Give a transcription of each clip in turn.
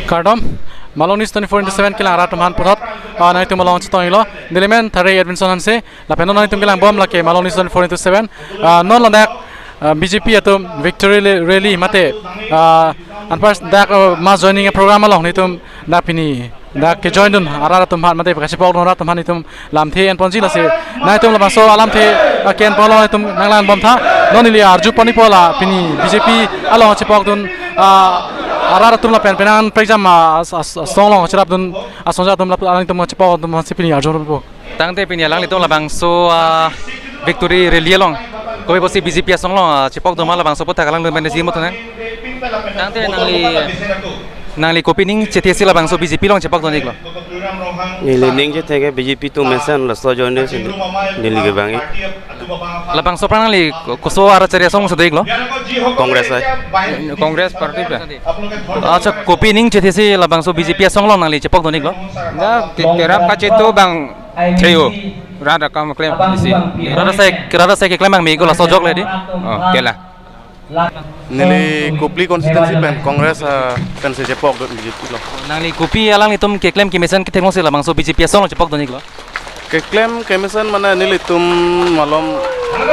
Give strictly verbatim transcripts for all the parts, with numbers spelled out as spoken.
Kardom, Malong News twenty-four into seven kelang arat atum aphan puthot, ah, nangtum along chetonglo, neli men Thare Edwinson Hanse, lapen non nangtum kelang bom lake Malong News twenty-four into seven, ah, non ladak, ah, B J P atum victory le-, rally mate, ah, anpar dak, ah, mass joining program along nelitum dak pini dak kejoin dun arat atum aphan mate kachepok dun arat atum aphan nelitum lamthe enponji lasi nangtum labangso alamthe, ah, ke-enpon along nelitum nanglang bomtha. Non neli arju pon-ikpo la pini B J P along chepok dun, ah, arat atum lapen penang prekjam, ah, as-, as-, asong along cherap dun asong atum lapu nangtum chepok dun si pini arju pon-ikpo. Tangte pini alanglitum labangso, ah, victory rally along kopi pusi B J P asong along, ah, chepok dun ma labangso aphuthak alanglitum pen si mo thunang. Tangte nangli, nangli kopi ning chethe si labangso B J P along chepok dun-iklo? Neli ning chethe ke B J P atum mesen laso join si neli ke bang-ik. Labangso aphrang nangli koso arat achari asong si do-iklo? Congress ai. Congress party pe. Acha, kopi ning chethe si labangso B J P asong along nangli chepok dun-iklo? Na, ke-, kerap kachetu abang theu. Rat akam klem isi. Rat asai, rat asai keklem abang me ko laso ajok le dei. Oh, kela. Neli Kopili constituency pen Congress, ah, pen si chepok dun B J P along. Nangli kopi alanglitum keklem kemesen ketheklong si labangso B J P asong along chepok dun-iklo? Keklem kemesen mane nelitum malom,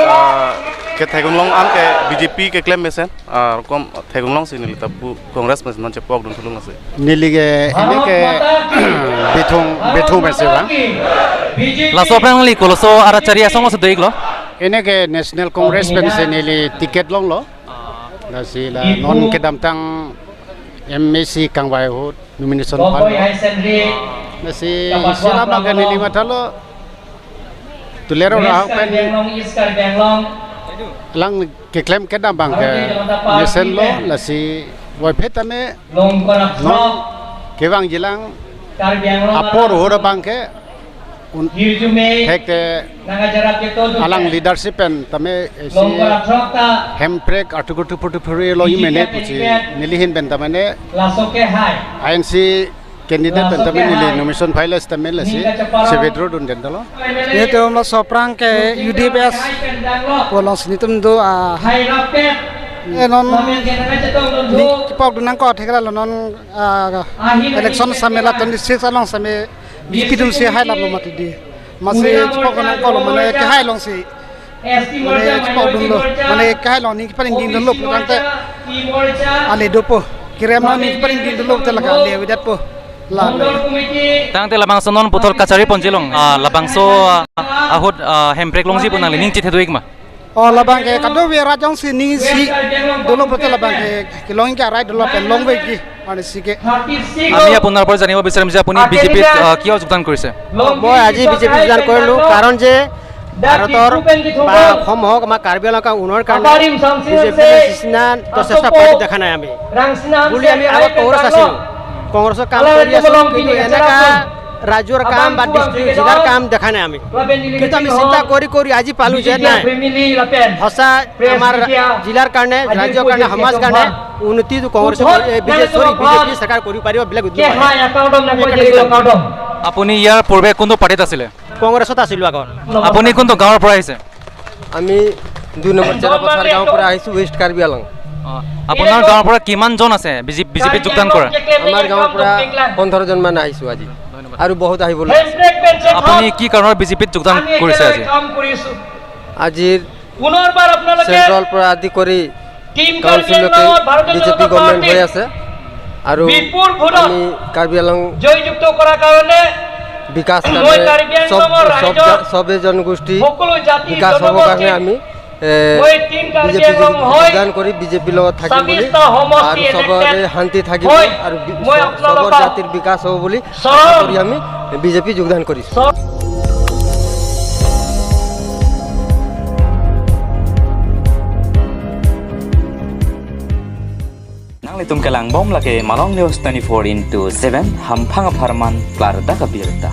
ah, ketheklong an ke B J P keklem mesen, ah, kom theklong si neli ta pu Congress mesen non chepok dun thulong si. Neli ke, ini ke Bithung, Bithung mesen bang. Laso aphrang nangli koloso arat achari asong si do-iklo? Ini ke National Congress pen si neli ticket longlo. Lasi la non kedamtang M A C kangvai ahut nomination phan. Lasi isi la abang ke neli mathalo Tulero Rahak pen alang keklem kedam abang ke mesenlo, lasi voiphet tame non kevangjilang apor ahut abang ke un-, thekte alang leadership pen tame isi hemprek article two forty-three along imene pusi neli ahin pen tame I N C candidate pen tame neli nomination file tame lasi si withdraw dun den dolo. Nelitum laso aphrang ke U D P S pu along si nelitum do, ah, eh, non ning chepok dun nangkok thekra lo non, ah, election same la twenty-six along same B J P atum si hailaplo mati dei. Masi chepok nangkoklo mane kehai along si. Mane chepok dunlo. Mane kehai along ning keparing ding dunlo pulotangte ale dopo. Kerem along ning keparing ding dunlo te lake ale avedetpo. La. Tangte labangso non puthot kachari ponji long. Ah, labangso, ah, ahut, ah, hemprek longji pu nangli ning chethe do-ik ma? Oh, labang ke kadokave arat jongsi ning isi dolo pulote labang ke kelong ke arai dolo pen longvekji. Ani si ke. আমি আপোনাৰ পৰা জানিব বিচাৰিম যে আপুনি বিজেপিত, আহ, কিয় যোগদান কৰিছে? মই আজি বিজেপিত যোগদান কৰিলোঁ, কাৰণ যে ভাৰতৰ বা অসম হওক, আমাৰ কাৰ্বি আংলং উন্নয়নৰ কাৰণে বিজেপিয়ে নিচিনা যথেষ্ট প্ৰয়াস দেখা নাই আমি। বুলি আমি আগত কংগ্ৰেছ আছিলোঁ, কংগ্ৰেছৰ কাম কৰি আছোঁ, কিন্তু এনেকা ৰাজ্যৰ কাম বা ডিষ্ট্ৰিক্ট জিলাৰ কাম দেখা নাই আমি। কিন্তু আমি চিন্তা কৰি কৰি আজি পালোঁ যে নাই, সঁচা আমাৰ জিলাৰ কাৰণে, ৰাজ্যৰ কাৰণে, সমাজ কাৰণে উন্নতি কংগ্ৰেছে কৰি, এ, বিজেপি, চৰি, বিজেপি চৰকাৰ কৰিব পাৰিব বুলি উদ্যম আছে। আপুনি ইয়াৰ পূৰ্বে কোনটো পাৰ্টিত আছিলে? কংগ্ৰেছত আছিলোঁ আগত। আপুনি কোনটো গাঁৱৰ পৰা আহিছে? আমি দুই নম্বৰ চেৰাপথাৰ গাঁৱৰ পৰা আহিছোঁ, ৱেষ্ট কাৰ্বি আংলং। অ, আপোনাৰ গাঁৱৰ পৰা কিমানজন আছে বিজে-, বিজেপিত যোগদান কৰা? আমাৰ গাঁৱৰ পৰা পোন্ধৰ জন মান আহিছোঁ আজি, আৰু বহুত আহিবলৈ আছে। আপুনি কি কাৰণত বিজেপিত যোগদান কৰিছে আজি? আজিৰ চেণ্ট্ৰেলৰ পৰা আদি কৰি কাউন্সিললৈকে বিজেপি গভৰ্ণমেণ্ট হৈ আছে আৰু আমি কাৰ্বি আংলং বিকাশ কাৰণে সব, সব জা-, সবে জনগোষ্ঠী বিকাশ হ'বৰ কাৰণে আমি, এ, বিজেপি যোগদান কৰি বিজেপিৰ লগত থাকিম বুলি আৰু সবৰে শান্তি থাকিব আৰু বি-, স-, সবৰ জাতিৰ বিকাশ হ'ব বুলি আশা কৰি আমি বিজেপি যোগদান কৰিছোঁ। Nanglitum kelang bom lake Malong News twenty-four into seven, hamphang apharman klardak abirta.